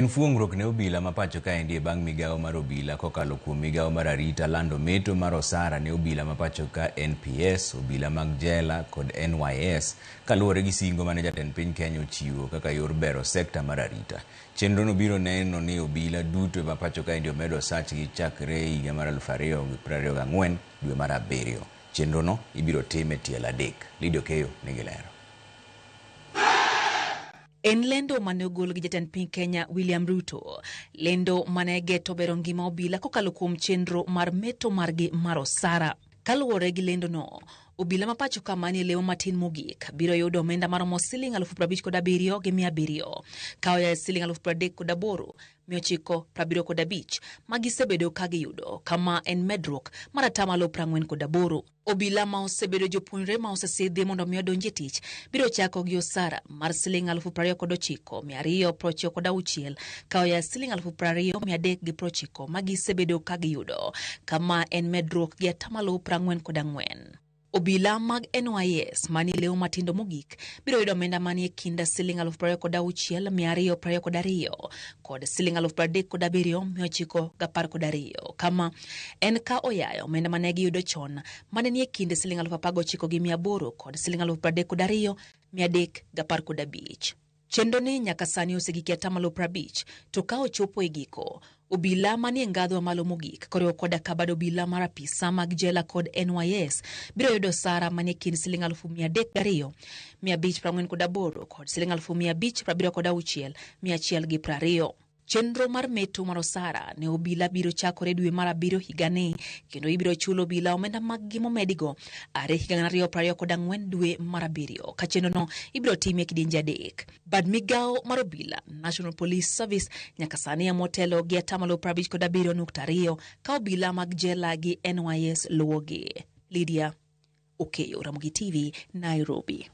En fuong'ruok ne obila ma pacho kaendi e bang' migawo mar obila kokalo kuom migawo mar arita lando meto mar osara ne obila ma pacho ka NPS, obila mag jela kod NYS kaluwore gi singo mane jatend piny Kenya ochiwo kaka yor bero sekta mar arita. Chenrono biro neno ni obila duto ma pacho kaendi omedo osachgi chakre higa mar 2024 dwe mar 7. Chenrono ibiro tim e tielo 3. Lydia Okeyo nigi lero. En lendo mane ogol gi jatend piny Kenya William Ruto, lendo mane geto bero ngima obila kokalo kuom chenro mar meto margi mar osara. Kaluwore gi lendono, obila ma pacho ka manie lewo matin mogik biro yudo omenda maromo siling 55,700 ka oya e siling 38,975 magisebedo ka giyudo, kama en medruok mar 48%. Obila ma osebedo jopuonjre ma osesidhi mondo mi odonji e tich biro chako gi osara mar siling 29,296 ka oya siling 20,390 magisebedo ka giyudo, kama en medruok gi 44%. Obila mag NYS manie lewo matindo mogik biro yudo omenda manie kind siling 26,222 kod siling 37,912, kama en ka oyayo omenda mane giyudo chon mane nie kind siling 19,800 kod siling 32,315. Chenro ni nyaka sani osegik e 50%, to ka ochopo e giko, obila manie ngadho malo mogik koriwo koda ka bad obila mar apisa mag jela kod NYS biro yudo osara manie kind siling 302,548 kod siling 576,120. Chenro mar meto mar osara ne obila biro chakore dwe mar 7 higani, kendo ibiro chulo obila omenda mag gi momedigo are higa 2024 dwe mar 7, ka chenrono ibiro timie kidienje 3. Bad migawo mar obila National Police Service nyaka sani ema otelo gi 57.2% ka obila mag jela gi NYS luwogi. Lydia Okeyo, Ramogi TV, Nairobi.